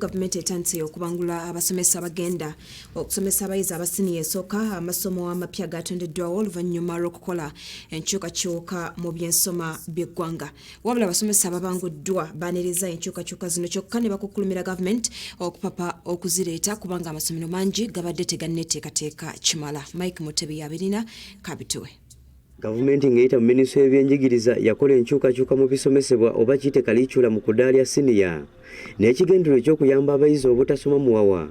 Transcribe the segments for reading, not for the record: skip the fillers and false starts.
Gavumenti etandise okubangula abasomesa abagenda okusomesa abayizi aba siniya esooka amasomo amapya gatondeddwawo oluvannyuma lw'okukola enkyukakyuka mu byensoma by'eggwanga. Wabula abasomesa ababanguddwa baaniriza enkyukakyuka zino kyokka ne bakukkulumira gavumenti okupapa okuzireeta kubanga amasomero mangi gabadde teganneeteekateeka kimala. Mike Mutebi yabirina kabituwe. Gavumenti ng'eyita mu minisitule y'ebyenjigiriza yakola enkyukakyuka mu bisomesebwa oba kiyite kaliicula mu kudaala lya siniya n'ekigendererwa eky'okuyamba abayizi obutasoma muwawa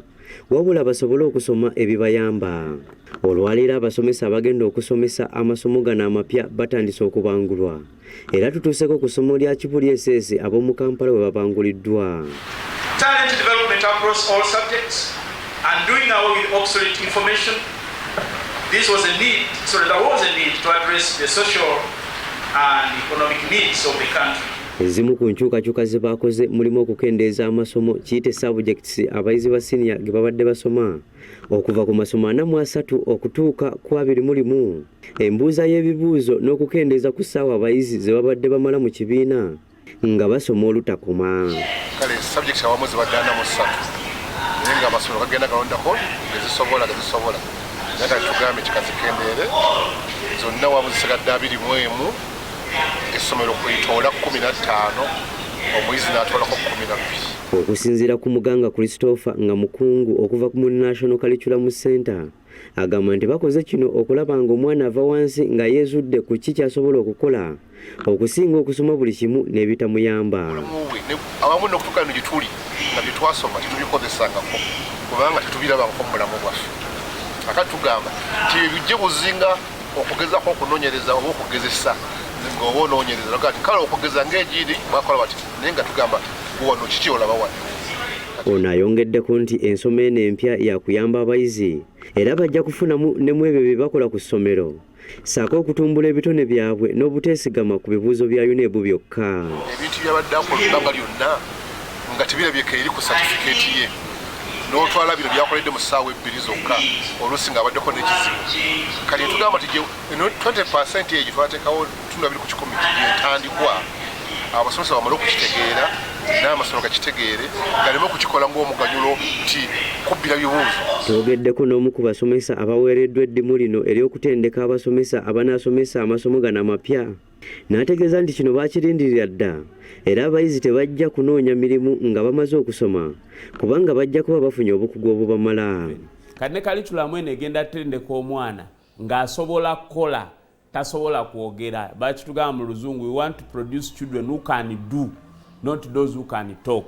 wabula basobole okusoma ebibayamba. Olwaleero abasomesa abagenda okusomesa amasomo gano amapya batandise okubangulwa era tutuuseko ku ssomo lya Kibuli SS ab'omu Kampala we babanguliddwa. Talent development across all subjects and doing away with obsolete information. This was a need, sorry, there was a need to address the social and economic needs of the country. Ezimu ku nkyukakyuka ze baakoze mulimu okukendeeza amasomo kiyite subjects abayizi ba siniya ge babadde basoma okuva ku masomo 43 okutuuka ku 21, embuuza y'ebibuuzo n'okukendeeza ku ssaawa abayizi ze babadde bamala mu kibiina nga basoma olutakoma. Kale subjects awamu zibadde 43, naye nga amasomero gagenda galondako gezisobola gezisobola, naye kati tugambye kikazikendeere zonna wamu zisigadde 21, essomero kwetoola 15, omuyizi n'atoolako 12. Okusinziira ku Muganga Christopher nga mukungu okuva ku National Curriculum Center, agamba nti bakoze kino okulaba ng'omwana ava wansi nga yeezudde ku ki ky'asobola okukola okusinga okusoma buli kimu n'ebitamuyamba. Awamu n'okutuuka eno gye tuli nga bye twasoma tetubikozesangako kubanga tetubirabangako mu bulamu bwaffe. Akati tugamba nti ebijje buzinga okugezako okunoonyereza oba okugezesa ng'oba onoonyereza nti kale okugeza ng'egiri bakola bati, naye nga tugamba wano kiki olaba wano. Ono ayongeddeko nti ensoma eno empya yakuyamba abayizi era bajja kufunamu ne mu ebyo bye bakola ku ssomero ssaako okutumbula ebitone byabwe n'obuteesigama ku bibuuzo bya UNEB byokka. Ebintu byabadde akola ebbanga lyonna nga tebirabyeka eri ku satifikeeti ye, n'otwala bino byakoledde mu ssaawa 2 zokka, oluusi ng'abaddeko n'ekizibu. Kati tugamba nti 20% eyo gye twateekawo 20% gyentandikwa, abasomesa bamale okukitegeera n'amasomero gakitegeere galeme okukikola ng'omuganyulo nti kubbira bibuuzo. Twogeddeko n'omu ku basomesa abaweereddwa eddimu lino ery'okutendeka abasomesa abanaasomesa amasomo gano amapya n'ategeeza nti kino baakirindirira dda era abayizi tebajja kunoonya mirimu nga bamaze okusoma kubanga bajja kuba bafunye obukugu obubamala. Kati ne curriculum eno egenda tendeka omwana ng'asobola kukola, tasobola kwogera. Bakitugamba mu Luzungu, we want to produce children who can do, not those who can talk.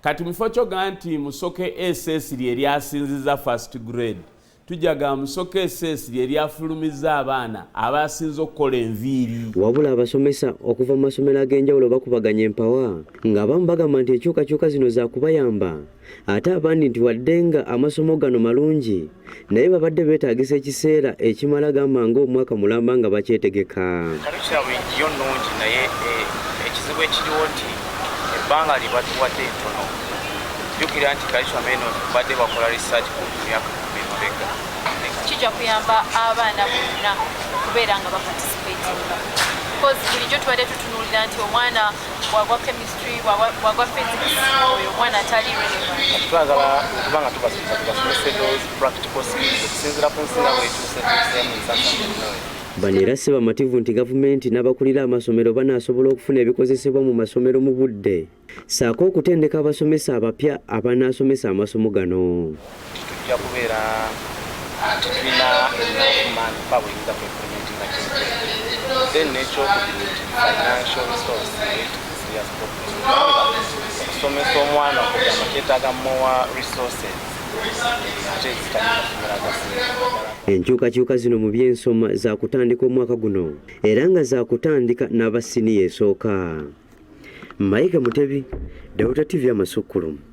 Kati mu kifo kyogamba nti Musoke SS lye lyasinziza first grade, tujjaga Musoke SS lye lyafulumiza abaana abasinze okukola enviiri. Wabula abasomesa okuva mu masomero ag'enjawulo bakubaganya empawa ng'abamu bagamba nti enkyukakyuka zino zakubayamba, ate abandi nti wadde nga amasomo gano malungi naye babadde beetaagisa ekiseera ekimala gamba ng'omwaka mulamba nga bakyetegeka. Curriculum yo nnungi, naye ekizibu ekiriwo nti ebbanga lye batuwadde ntono. Jjukira nti curriculum eno badde bakola research ku myaka 10 emabega. Kijja kuyamba abaana bonna okubeera nga baparticipatinga, because bulijjo tubadde tutunuulira nti omwana bwagwa chemistry, bwagwa physics, oyo omwana atali relevant. Twagala okuba nga tubasomesa, tubasomese those practical skills okusinziira ku nsi nga bwetuusetuuseemu ensasa. Bano era si bamativu nti gavumenti n'abakulira amasomero banaasobola okufuna ebikozesebwa mu masomero mu budde ssaako okutendeka abasomesa abapya abanaasomesa amasomo gano. Tujja kubeera nti tulina enough manpower eyinza ku implementinga kintu. Then n'ekyokubiri nti financial resource naye serious problem, kubanga okusomesa omwana okugamba kyetaaga more resources ate zitali masomero agasinga. Enkyukakyuka zino mu byensoma zakutandika omwaka guno era nga zakutandika n'abasiniya esooka. Mike Mutebi, Delta TV, amasukkulumu.